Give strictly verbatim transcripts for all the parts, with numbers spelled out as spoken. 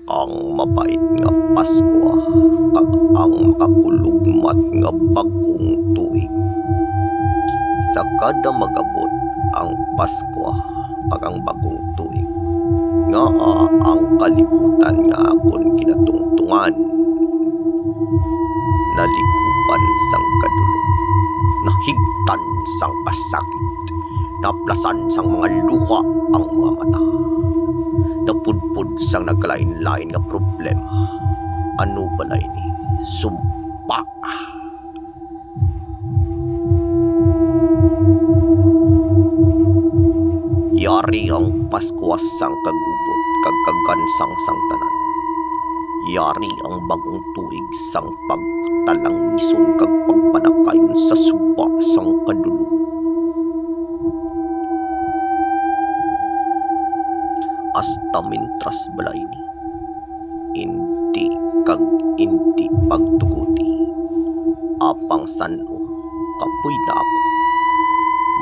Ang mapait nga Paskwa kag ang makakulugmat nga bag-ong tuig. Sa kada mag-abot ang Paskwa kag ang bag-ong tuig, ngaa ang kalibutan nga akon ginatungtungan nalikupan sang kadulom, nahigtan sang kasakit, naplasan sang mga luha ang mga mata, napudpod sang nagkalain-lain nga problema. Ano bala ini? Sumpa! Yari ang Paskwa sang kagubot kag kagansang sang tanan. Yari ang bag-ong tuig sang pagtalangison kag pagpanakayon sa suba sang kadulom. Hasta mintras bala ini, indi kag indi pagtuguti. Apang san-o, kapoy na ako.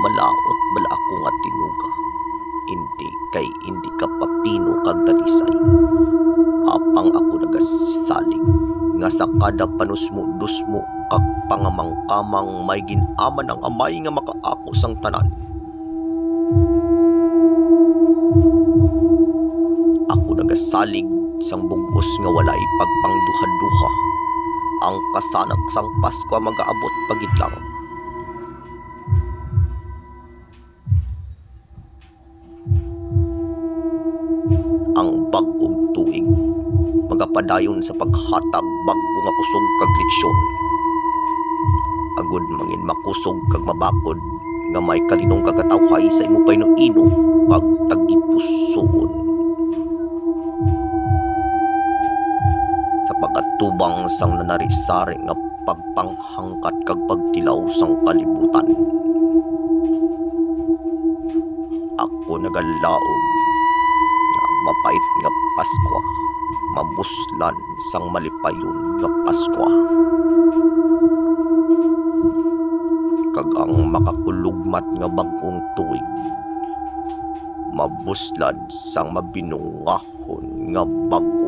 Malaut bala ako nga tinuga? Indi, kay indi ka papino kag dalisay. Apang ako nagasalig nga sa kada panusmo-dusmo kag pangamangkamang may gin-aman ang Amay nga Makaako sang Tanan. Ako nagasalig sang bug-os nga walay pagpangduhaduha. Ang kasanag sang Paskwa magaabot pa gid lang. Ang bag-ong tuig magapadayon sa paghatag bag-o nga kusog kag leksyon. Agod mangin makusog kag mabakod nga may kalinong kagatawhay sa imo paino-ino kag tagipusoon. Sa pag-atubang sang nanari-sari nga pagpanghangkat kag pagtilaw sang kalibutan, ako nagalaom nga ang mapait nga Paskwa mabuslan sang malipayon nga Paskwa, kag ang makakulugmat nga bag-ong tuig mabuslan sang mabinungahon nga bag-o